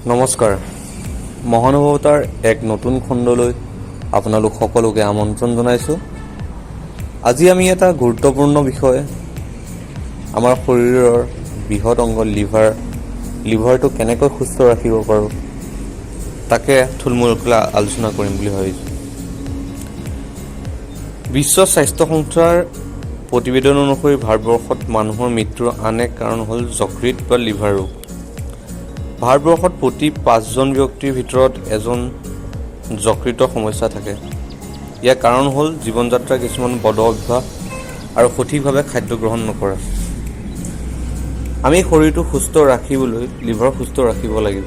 নমস্কাৰ, মহানুভৱতাৰ এক নতুন খণ্ডলৈ আপোনালোক সকলোকে আমন্ত্ৰণ জনাইছোঁ। আজি আমি এটা গুৰুত্বপূৰ্ণ বিষয়, আমাৰ শৰীৰৰ বৃহৎ অংগ লিভাৰ, লিভাৰটো কেনেকৈ সুস্থ ৰাখিব পাৰোঁ, তাকে থুলমূলকৈ আলোচনা কৰিম বুলি ভাবিছোঁ। বিশ্ব স্বাস্থ্য সংস্থাৰ প্ৰতিবেদন অনুসৰি ভাৰতবৰ্ষত মানুহৰ মৃত্যুৰ আন এক কাৰণ হ'ল যকৃত বা লিভাৰ ৰোগ। ভাৰতবৰ্ষত প্ৰতি পাঁচজন ব্যক্তিৰ ভিতৰত এজন যকৃতৰ সমস্যা থাকে। ইয়াৰ কাৰণ হ'ল জীৱন যাত্ৰাৰ কিছুমান বদ অভ্যাস আৰু সঠিকভাৱে খাদ্য গ্ৰহণ নকৰা। আমি শৰীৰটো সুস্থ ৰাখিবলৈ লিভাৰ সুস্থ ৰাখিব লাগিব।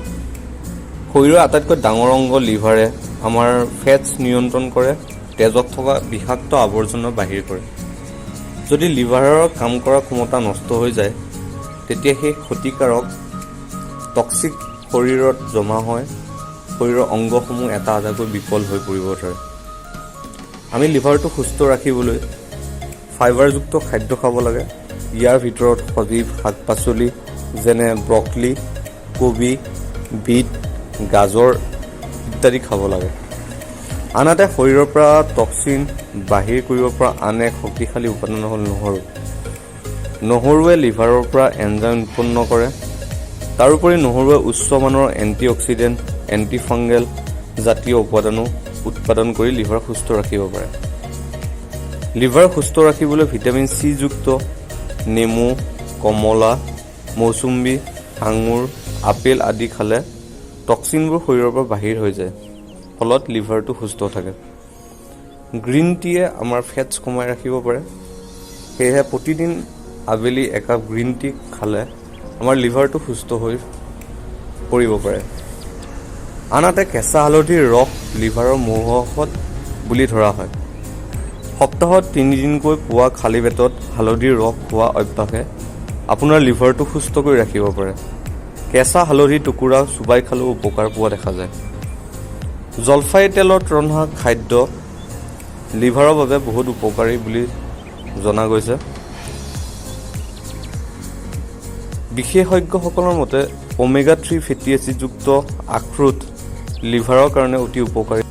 শৰীৰৰ আটাইতকৈ ডাঙৰ অংগ লিভাৰে আমাৰ ফেটছ নিয়ন্ত্ৰণ কৰে, তেজত থকা বিষাক্ত আৱৰ্জনা বাহিৰ কৰে। যদি লিভাৰৰ কাম কৰা ক্ষমতা নষ্ট হৈ যায়, তেতিয়া সেই ক্ষতিকাৰক টক্সিক শৰীৰত জমা হয়, শৰীৰৰ অংগসমূহ এটা এটাকৈ বিকল হৈ পৰিব ধৰে। আমি লিভাৰটো সুস্থ ৰাখিবলৈ ফাইবাৰযুক্ত খাদ্য খাব লাগে। ইয়াৰ ভিতৰত সজীৱ শাক পাচলি যেনে ব্ৰকলি, কবি, বিট, গাজৰ ইত্যাদি খাব লাগে। আনহাতে শৰীৰৰ পৰা টক্সিন বাহিৰ কৰিব পৰা আন এক শক্তিশালী উপাদান হ'ল নহৰু। নহৰুৱে লিভাৰৰ পৰা এনজাইম উৎপন্ন কৰে। তাৰোপৰি নহৰুৱে উচ্চমানৰ এণ্টি অক্সিডেণ্ট, এণ্টি ফাংগেল জাতীয় উপাদানো উৎপাদন কৰি লিভাৰ সুস্থ ৰাখিব পাৰে। লিভাৰ সুস্থ ৰাখিবলৈ ভিটামিন চিযুক্ত নেমু, কমলা, মৌচুম্বী, আঙুৰ, আপেল আদি খালে টক্সিনবোৰ শৰীৰৰ পৰা বাহিৰ হৈ যায়, ফলত লিভাৰটো সুস্থ থাকে। গ্ৰীণ টিয়ে আমাৰ ফেটছ কমাই ৰাখিব পাৰে। সেয়েহে প্ৰতিদিন আবেলি একাপ গ্ৰীণ টি খালে আমাৰ লিভাৰটো সুস্থ হৈ পৰিব পাৰে। আনহাতে কেঁচা হালধিৰ ৰস লিভাৰৰ মহৌষধ বুলি ধৰা হয়। সপ্তাহত তিনিদিনকৈ পুৱা খালী পেটত হালধিৰ ৰস খোৱা অভ্যাসে আপোনাৰ লিভাৰটো সুস্থ কৰি ৰাখিব পাৰে। কেঁচা হালধি টুকুৰা চোবাই খালেও উপকাৰ পোৱা দেখা যায়। জলফাই তেলত ৰন্ধা খাদ্য লিভাৰৰ বাবে বহুত উপকাৰী বুলি জনা গৈছে। বিশেষজ্ঞসকলৰ মতে ওমেগা 3 ফেটি এচিডযুক্ত আখৰোট লিভাৰৰ কাৰণে অতি উপকাৰী।